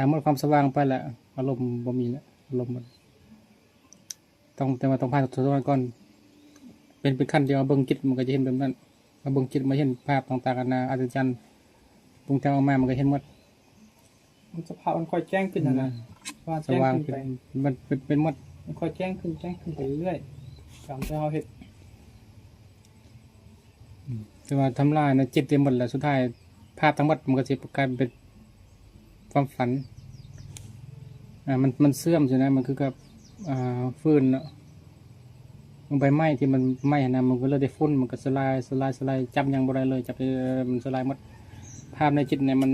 ຖ້າໝົດຄວາມສະຫວ່າງໄປແລ້ວ ອາລົມບໍ່ມີແລ້ວ ອາລົມໝົດ. ຕ້ອງ ແຕ່ວ່າຕ້ອງຜ່ານຈຸດນັ້ນກ່ອນ. ເປັນ ເປັນຂັ້ນດຽວ ເບິ່ງຈິດມັນກໍຈະເຫັນແບບນັ້ນ. ເອົາເບິ່ງຈິດມາເຫັນພາບຕ່າງໆນານາ ອັດສະຈັນ ປຸງແຕ່ງອອກມາ ມັນກໍເຫັນໝົດ. ມັນສະພາບມັນຄ່ອຍແຈ້ງຂຶ້ນຫັ້ນນະ ອືມ ວ່າ ສະຫວ່າງຂຶ້ນ ແຈ້ງຂຶ້ນໄປ ມັນເປັນ ເປັນໝົດ ມັນຄ່ອຍແຈ້ງຂຶ້ນ ແຈ້ງຂຶ້ນໄປເລື້ອຍໆ ຕາມທີ່ເຮົາເຮັດ. ອືມ ແຕ່ວ່າທຳລາຍໃນຈິດໄດ້ໝົດແລ້ວ ສຸດທ້າຍພາບທັງໝົດມັນກໍຊິກາຍເປັນຄວາມຝັນ. ອ່າ ມັນ ມັນເສື່ອມຊີ້ນະ ມັນຄືກັບ ອ່າ ຟືນເນາະ ໃບໄມ້ທີ່ມັນໄໝ້ຫັ້ນນະ ມັນກໍເລີຍໄດ້ຝຸ່ນ ມັນກໍສະຫຼາຍ ສະຫຼາຍ ສະຫຼາຍ ຈັບຫຍັງບໍ່ໄດ້ເລີຍ ຈັບ ມັນສະຫຼາຍໝົດ. ພາບໃນຈິດນີ້ມັນ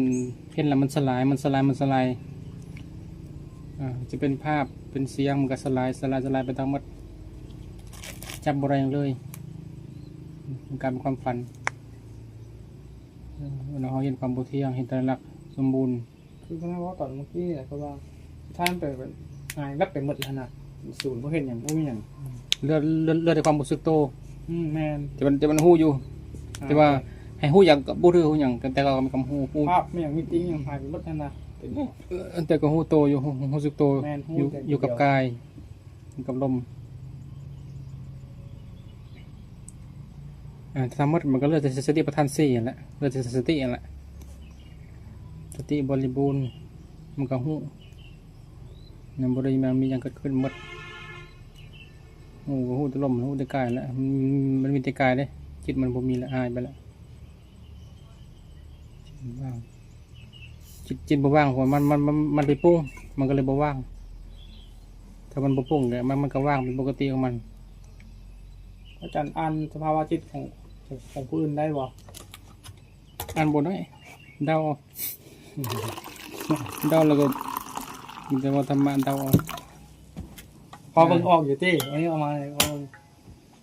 ເຫັນແລ້ວມັນສະຫຼາຍ ມັນສະຫຼາຍ ມັນສະຫຼາຍ ອ່າ ຈະເປັນພາບເປັນສຽງ ມັນກໍສະຫຼາຍ ສະຫຼາຍ ສະຫຼາຍໄປທັງໝົດ ຈັບບໍ່ໄດ້ຫຍັງເລີຍ ມັນກາຍເປັນຄວາມຝັນ. ເອີ ເຮົາເຫັນຄວາມບໍ່ທ່ຽງ ເຫັນໄຕລະລັກສົມບູນ. ຄືເຮົາເວົ້າຕອນເມື່ອກີ້ນີ້ແຫຼະ ເພາະວ່າສຸດທ້າຍມັນໄປແບບຫາຍແວັບໄປໝົດຫັ້ນນະ ສູນ ບໍ່ເຫັນຫຍັງ ບໍ່ມີຫຍັງ ເຫຼືອ ເຫຼືອ ເຫຼືອແຕ່ຄວາມຮູ້ສຶກໂຕ. ອືມ ແມ່ນ ແຕ່ມັນ ແຕ່ມັນຮູ້ຢູ່ ອ່າ ແຕ່ວ່າໃຫ້ຮູ້ຫຍັງກໍບໍ່ຖືກຮູ້ຫຍັງ ແຕ່ກໍມີຄວາມຮູ້ ຮູ້ພາບ ມີຫຍັງ ມີຕິຫຍັງຫາຍໄປໝົດຫັ້ນນະ ເປັນ ເອີ ແຕ່ກໍຮູ້ໂຕຢູ່ ຮູ້ ຮູ້ສຶກໂຕ ແມ່ນ ຮູ້ ຢູ່ ຢູ່ກັບກາຍ ກັບລົມ. ອ່າ ທັງໝົດມັນກໍເຫຼືອແຕ່ສະຕິປະທານສີ່ຫັ້ນແຫຼະ ເຫຼືອແຕ່ສະຕິຫັ້ນແຫຼະ ສະຕິບໍລິບູນ ມັນກໍຮູ້ ມັນບໍ່ໄດ້ມີຫຍັງເກີດຂຶ້ນໝົດ ຮູ້ກໍຮູ້ແຕ່ລົມ ຮູ້ແຕ່ກາຍແຫຼະ ມັນ ມັນມີແຕ່ກາຍເດ້ ຈິດມັນບໍ່ມີແລ້ວ ຫາຍໄປແລ້ວ. ຈິດ ຈິດບໍ່ວ່າງ ເພາະມັນ ມັນ ມັນ ມັນໄປປຸງ ມັນກໍເລີຍບໍ່ວ່າງ. ຖ້າມັນບໍ່ປຸງແລ້ວ ມັນ ມັນກໍວ່າງເປັນປົກກະຕິຂອງມັນ. ອາຈານອ່ານສະພາວະຈິດຂອງ ຂອງ ຂອງຜູ້ອື່ນໄດ້ບໍ່? ອ່ານບໍ່ໄດ້ ເດົາເອົາ ເດົາແລ້ວກໍມີແຕ່ວ່າທຳມະ ເດົາເອົາ. ພໍເບິ່ງອອກຢູ່ຕິ ອັນນີ້ເອົາມາ ເອົາ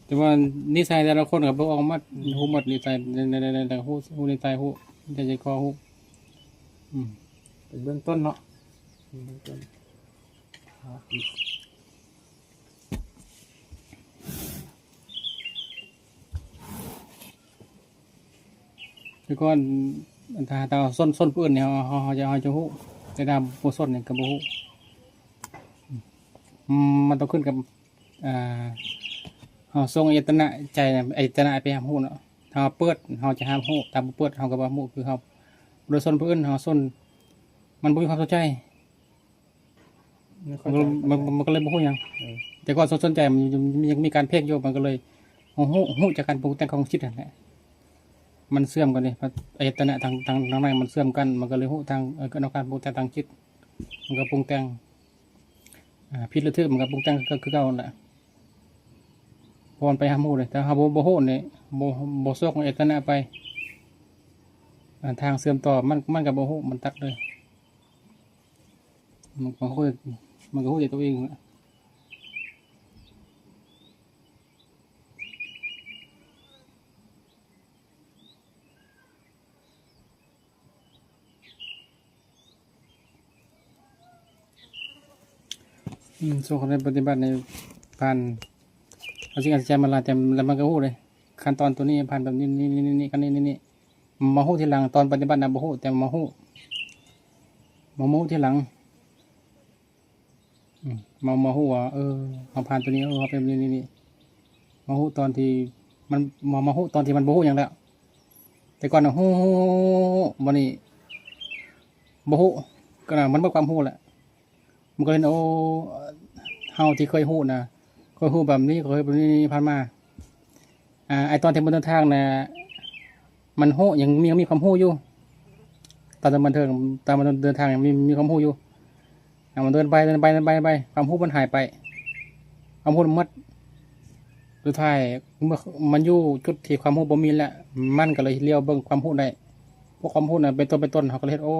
ແຕ່ວ່ານິໄສແຕ່ລະຄົນກໍເບິ່ງອອກໝົດ ອືມ ຮູ້ໝົດນິໄສ ແຕ່ ແຕ່ ແຕ່ ແຕ່ ຮູ້ ຮູ້ນິໄສ ຮູ້ໃຈ ໃຈຄໍ ຮູ້ ອືມ ເປັນເບື້ອງຕົ້ນເນາະ ເປັນເບື້ອງຕົ້ນ. ແຕ່ກ່ອນ ຖ້າ ຖ້າຊົນ ຊົນຜູ້ອື່ນນີ້ ເຮົາ ເຮົາ ເຮົາຈະ ເຮົາຈະຮູ້ ແຕ່ຖ້າບໍ່ຊົນນີ້ກໍບໍ່ຮູ້. ອືມ ມັນຕ້ອງຂຶ້ນກັບ ອ່າ ເຮົາສົ່ງອາຍະຕະນະໃຈ ອາຍະຕະນະໄປຮັບຮູ້ເນາະ. ຖ້າເຮົາເປີດ ເຮົາຈະຮັບຮູ້, ຖ້າບໍ່ເປີດ ເຮົາກໍບໍ່ຮັບຮູ້. ຄືເຮົາບໍ່ໄດ້ສົນຜູ້ອື່ນ ເຮົາສົນ ມັນບໍ່ມີຄວາມສົນໃຈ ມັນກໍ ມັນ ມັນກໍເລີຍບໍ່ຮູ້ຫຍັງ. ເອີ ແຕ່ກ່ອນສົນໃຈ ມັນຍັງ ມັນຍັງມີການເພກຢູ່ ມັນກໍເລີຍຮູ້ ຮູ້ຈາກການປຸງແຕ່ງຂອງຈິດຫັ້ນແຫຼະ. ມັນເຊື່ອມກັນເດ້ ອາຍະຕະນະທາງ ທາງ ທາງໃນມັນເຊື່ອມກັນ ມັນກໍເລີຍຮູ້ທາງ ເອີ ເກີດອອກການປຸງແຕ່ງທາງຈິດ ມັນກໍປຸງແຕ່ງ ອ່າ ຜິດຫຼືຖືກ ມັນກໍປຸງແຕ່ງຄື ຄືເກົ່າຫັ້ນແຫຼະ ເພາະມັນໄປຮັບຮູ້ເດ້. ຖ້າເຮົາບໍ່ ບໍ່ຮູ້ນີ້ ບໍ່ ບໍ່ສົ່ງອາຍະຕະນະໄປ ອ່າ ທາງເຊື່ອມຕໍ່ ມັນ ມັນກໍບໍ່ຮູ້ ມັນຕັດເລີຍ. ມັນ ມັນກໍຮູ້ ມັນກໍຮູ້ແຕ່ຕົວເອງແຫຼະ. ອືມ ຊ່ວງເຮົາໄດ້ປະຕິບັດໃນ ຜ່ານ ເອົາສິ່ງອັດສະຈັນມາຫຼາຍແຕ່ ແລ້ວມັນກໍຮູ້ເດ້ ຂັ້ນຕອນຕົວນີ້ຜ່ານແບບນີ້ ນີ້ ນີ້ ນີ້ ຂັ້ນນີ້ ນີ້ ນີ້ ມາຮູ້ທີຫຼັງ. ຕອນປະຕິບັດນະບໍ່ຮູ້ ແຕ່ມາຮູ້ ມາຮູ້ທີຫຼັງ. ອືມ ມາ ມາຮູ້ວ່າ ເອີ ເຮົາຜ່ານຕົວນີ້ ເອີ ເຮົາເປັນນີ້ ນີ້ ນີ້ ມາຮູ້ຕອນທີ່ມັນ ມາ ມາຮູ້ຕອນທີ່ມັນບໍ່ຮູ້ຫຍັງແລ້ວ. ແຕ່ກ່ອນນະ ຮູ້ ຮູ້ ຮູ້ ຮູ້ ຮູ້ ບາດນີ້ບໍ່ຮູ້ ກໍນະ ມັນເບິດຄວາມຮູ້ແລ້ວ. ມັນກໍເຫັນ ໂອ້ ເຮົາທີ່ເຄີຍຮູ້ນະ ເຄີຍຮູ້ແບບນີ້ ເຄີຍແບບນີ້ ນີ້ ຜ່ານມາ. ອ່າ ໄອ້ຕອນທີ່ມັນເດີນທາງນະ ມັນຮູ້ ຍັງມີ ຍັງມີຄວາມຮູ້ຢູ່. ຕອນມັນເດີນ ຕອນມັນເດີນທາງຍັງມີ ມີຄວາມຮູ້ຢູ່. ອ່າ ມັນເດີນໄປ ເດີນໄປ ເດີນໄປ ໄປ ຄວາມຮູ້ມັນຫາຍໄປ ຄວາມຮູ້ມັນໝົດ. ສຸດທ້າຍ ເມື່ອມັນຢູ່ຈຸດທີ່ຄວາມຮູ້ບໍ່ມີແລ້ວ ມັນກໍເລີຍຫຼຽວເບິ່ງຄວາມຮູ້ໄດ້. ພວກຄວາມຮູ້ນັ້ນເປັນຕົວເປັນຕົນ ເຮົາກໍເລີຍເຮັດ ໂອ້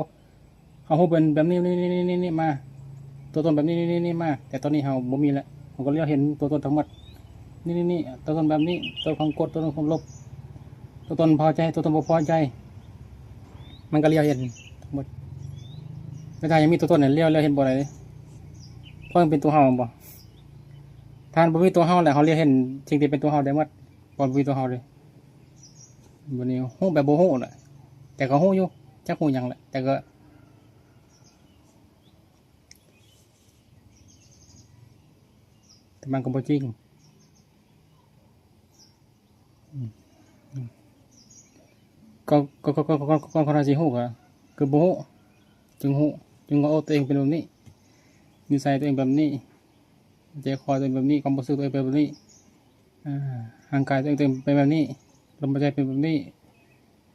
ເຮົາຮູ້ເປັນແບບນີ້ ນີ້ ນີ້ ນີ້ ນີ້ມາ ຕົວຕົນແບບນີ້ ນີ້ ນີ້ ນີ້ມາ. ແຕ່ຕອນນີ້ເຮົາບໍ່ມີແລ້ວ ເຮົາກໍຫຼຽວເຫັນຕົວຕົນທັງໝົດ ນີ້ ນີ້ ນີ້ ຕົວຕົນແບບນີ້ ຕົວຕົນຂອງກົດ ຕົວຕົນຂອງລົບ ຕົວຕົນພໍໃຈ ຕົວຕົນບໍ່ພໍໃຈ ມັນກໍຫຼຽວເຫັນໝົດ. ແຕ່ຖ້າຍັງມີຕົວຕົນນີ້ ຫຼຽວ ຫຼຽວເຫັນບໍ່ໄດ້ເດ້ ເພາະມັນເປັນຕົວເຮົາ ແມ່ນບໍ່? ຖ້າບໍ່ມີຕົວເຮົາແລ້ວ ເຮົາຫຼຽວເຫັນສິ່ງທີ່ເປັນຕົວເຮົາໄດ້ໝົດ ເພາະບໍ່ມີຕົວເຮົາເດ້. ບັດນີ້ຮູ້ແບບບໍ່ຮູ້ແຫຼະ ແຕ່ກໍຮູ້ຢູ່ ຈັກຮູ້ຫຍັງແຫຼະ ແຕ່ກໍ ແຕ່ມັນກໍບໍ່ຈິງ. ອືມ ອືມ ກໍ ກໍ ກໍ ກໍ ກໍ ກໍ ກໍ ກໍ ກໍຊິຮູ້ ກໍຄືບໍ່ຮູ້ ຈຶ່ງຮູ້ ຈຶ່ງວ່າ ໂອ້ ຕົວເອງເປັນແບບນີ້ ນິໄສຕົວເອງແບບນີ້ ໃຈຄໍຕົວເອງແບບນີ້ ຄວາມຮູ້ສຶກຕົວເອງເປັນແບບນີ້ ອ່າ ຮ່າງກາຍຕົວເອງເປັນແບບນີ້ ລົມຫາຍໃຈເປັນແບບນີ້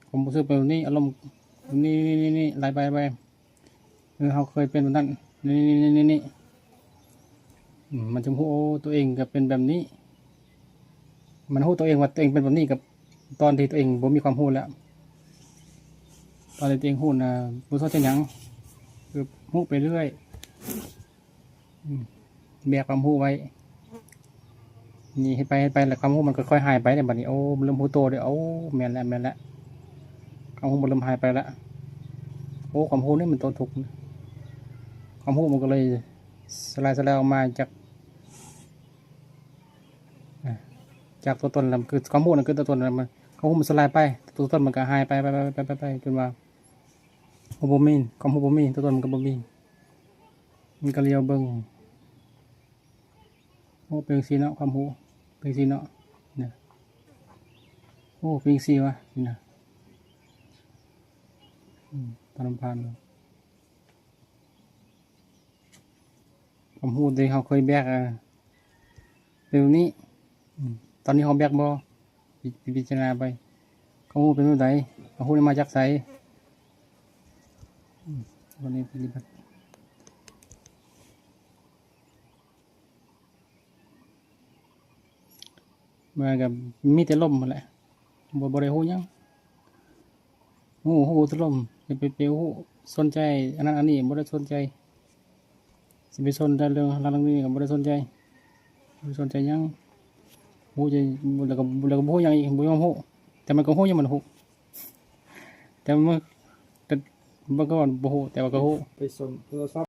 ຄວາມຮູ້ສຶກເປັນແບບນີ້ ອາລົມແບບນີ້ ນີ້ ນີ້ ນີ້ ໄລ່ໄປ ໄປ ເອີ ເຮົາເຄີຍເປັນແບບນັ້ນ ນີ້ ນີ້ ນີ້ ນີ້ ນີ້ ອືມ ມັນຈຶ່ງຮູ້ ໂອ້ ຕົວເອງກໍເປັນແບບນີ້ ມັນຮູ້ຕົວເອງວ່າຕົວເອງເປັນແບບນີ້ ກັບຕອນທີ່ຕົວເອງບໍ່ມີຄວາມຮູ້ແລ້ວ ຕອນທີ່ຕົວເອງຮູ້ນະ ບໍ່ສົນໃຈຫຍັງ ຄືຮູ້ໄປເລື້ອຍ ອືມ ແບກຄວາມຮູ້ໄວ້ ນີ້ເຮັດໄປ ເຮັດໄປ ແລ້ວຄວາມຮູ້ມັນກໍຄ່ອຍຫາຍໄປເດ້ ບັດນີ້ ໂອ້ ມັນເລີ່ມຮູ້ໂຕເດ້ ໂອ້ ແມ່ນແລ້ວ ແມ່ນແລ້ວ ຄວາມຮູ້ມັນເລີ່ມຫາຍໄປແລ້ວ ໂອ້ ຄວາມຮູ້ນີ້ມັນຕົວທຸກ ຄວາມຮູ້ມັນກໍເລີຍສະຫຼາຍສະຫຼາຍອອກມາຈາກ ອາ ຈາກຕົວຕົນແລ້ວ ຄືຄວາມຮູ້ນັ້ນຄືຕົວຕົນແລ້ວ ມັນ ຄວາມຮູ້ມັນສະຫຼາຍໄປ ຕົວຕົນມັນກໍຫາຍໄປ ໄປ ໄປ ໄປ ໄປ ຈົນວ່າຮູ້ບໍ່ມີ ຄວາມຮູ້ບໍ່ມີ ຕົວຕົນມັນກໍບໍ່ມີ ມັນກໍຫຼຽວເບິ່ງ ໂອ້ ເປັນຈັ່ງຊີ້ເນາະ ຄວາມຮູ້ເປັນຈັ່ງຊີ້ເນາະ ນະ ໂອ້ ເປັນຈັ່ງຊີ້ວະ ນີ້ນະ ອືມ ຕາມລຳພັງ ຄວາມຮູ້ທີ່ເຮົາເຄີຍແບກ ເອີ ເປັນແບບນີ້ ອືມ ຕອນນີ້ເຮົາແບກບໍ່? ພິ ພິ ພິຈາລະນາໄປ ຄວາມຮູ້ເປັນແບບໃດ? ຄວາມຮູ້ນີ້ມາຈາກໃສ? ອືມ ວັນນີ້ປະຕິບັດ ມັນກໍມີແຕ່ລົມຫັ້ນແຫຼະ ບໍ່ ບໍ່ໄດ້ຮູ້ຫຍັງ ຮູ້ ຮູ້ແຕ່ລົມ ໄປ ໄປ ໄປຮູ້ ສົນໃຈອັນນັ້ນອັນນີ້ ບໍ່ໄດ້ສົນໃຈ ຊິໄປສົນໃຈເລື່ອງນັ້ນເລື່ອງນີ້ກໍບໍ່ໄດ້ສົນໃຈ ບໍ່ໄດ້ສົນໃຈຫຍັງ ຮູ້ແຕ່ ແລ້ວກໍ ແລ້ວກໍບໍ່ຮູ້ຫຍັງອີກ ບໍ່ຍອມຮູ້ ແຕ່ມັນກໍຮູ້ຢູ່ ມັນຮູ້ ແຕ່ມັນ ແຕ່ມັນກໍບໍ່ຮູ້ ແຕ່ວ່າກໍຮູ້ ໄປສົນໂທລະສັບ